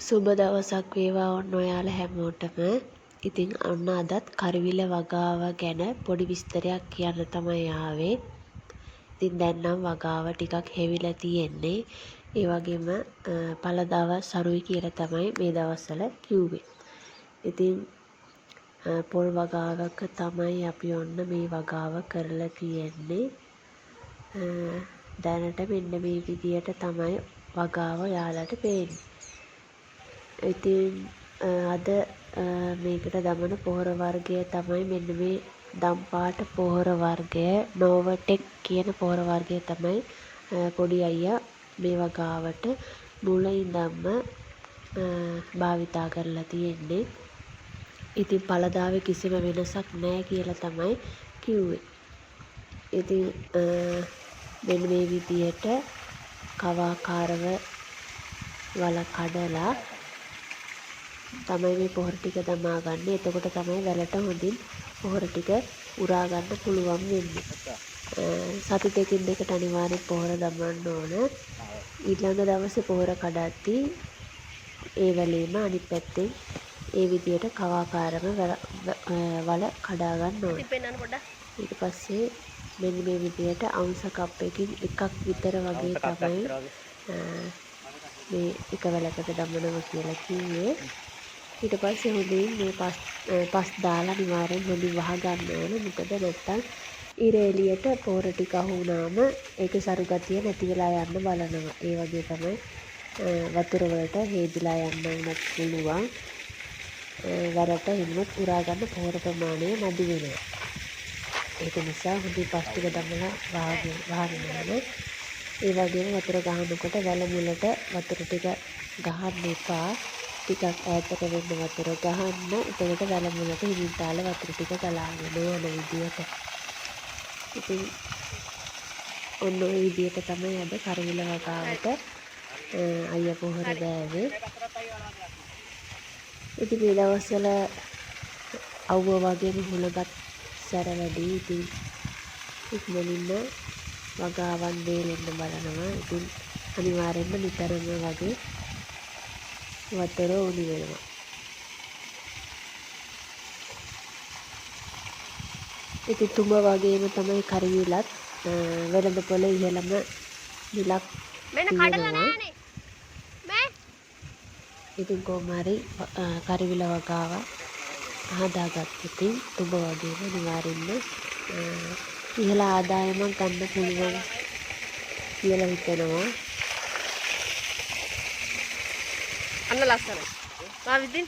සුබ දවසක් වේවා ඔන්න ඔයාලා හැමෝටම. ඉතින් ඔන්න අදත් කරවිල වගාව ගැන පොඩි විස්තරයක් කියන්න තමයි ආවේ. ඉතින් දැන් නම් වගාව ටිකක් හෙවිලා තියෙන්නේ. ඒ වගේම පළදාව සරුයි කියලා තමයි මේ දවස්වල කිව්වේ. ඉතින් පොල් වගාවක තමයි අපි ඔන්න මේ වගාව කරලා තියෙන්නේ. දැනට මෙන්න මේ විදියට තමයි වගාව ඔයාලට පේන්නේ. ඉතින් අද මේකට දමන පොහොර වර්ගය තමයි මෙන්න මේ දම් පාට පොහොර වර්ගය, නෝවටෙක් කියන පොහොර වර්ගය තමයි පොඩි අයියා මේ වගාවට මුල ඉඳන්ම භාවිතා කරලා තියෙන්නේ. ඉතින් පළදාවේ කිසිම වෙනසක් නෑ කියලා තමයි කිව්වේ. ඉතින් මෙන්න මේ විදියට කවාකාරව වල කඩලා තමයි මේ පොහොර ටික දමා ගන්න. එතකොට තමයි වැලට හොඳින් පොහොර ටික උරා ගන්න පුළුවන් වෙන්නේ. සති දෙකින් දෙකට අනිවාර්යෙන් පොහොර දමන්න ඕන. ඊළඟ දවසේ පොහොර කඩද්දී ඒ වැලේම අනිත් පැත්තෙන් ඒ විදියට කවාකාරව වල කඩා ගන්න ඕන. ඊට පස්සේ මෙන්න මේ විදියට අවුන්ස කප් එකකින් එකක් විතර වගේ තමයි මේ එක වැලකට දමනවා කියලා කිව්වේ. ඊට පස්සේ හොඳින් මේ පස් දාලා අනිවාර්යෙන් හොඳින් වහ ගන්න ඕන. මොකද නැත්තම් ඉර එළියට පොහොර ටික අහු වුණාම ඒකේ සරු ගතිය නැති වෙලා යන්න බලනවා. ඒ වගේ තමයි වතුර වලට හේදිලා යන්න වුණත් පුළුවන්. වැරට එහෙමත් උරා ගන්න පොහොර ප්‍රමාණය මදි වෙනවා. ඒක නිසා හොඳින් පස් ටික දමලා වහගෙන ඕන. ඒ වගේම වතුර ගහනකොට වැල මුලට වතුර ටික ගහන්න එපා. ටිකක් ඈතට වෙන්න වතුර ගහන්න. එතකොට වැල මුලට හිමින් තාල වතුර ටික ගලාගෙන යන විදියට. ඉතින් ඔන්න ඔය විදියට තමයි අද කරවිල වගාවට අයියා පොහොර දෑවේ. ඉතින් මේ දවස්වල අවුව වගේම හුළඟත් සැර වැඩි. ඉතින් ඉක්මනින්ම වගාවන් වේලෙන්න බලනවා. ඉතින් අනිවාර්යෙන්ම නිතරම වගේ වතුර ඕනි වෙනවා. ඉතින් තුඹ වගේම තමයි කරවිලත් වෙළඳ පොළ ඉහළම මිලක් තියෙනවා. ඉතින් කොහොම හරි කරවිල වගාව හදාගත්තොත් තුඹ වගේම අනිවාර්යෙන්ම ඉහළ ආදායමක් ගන්න පුළුවන් කියලා හිතෙනවා. අන්න ලස්සනයි. මා විදින්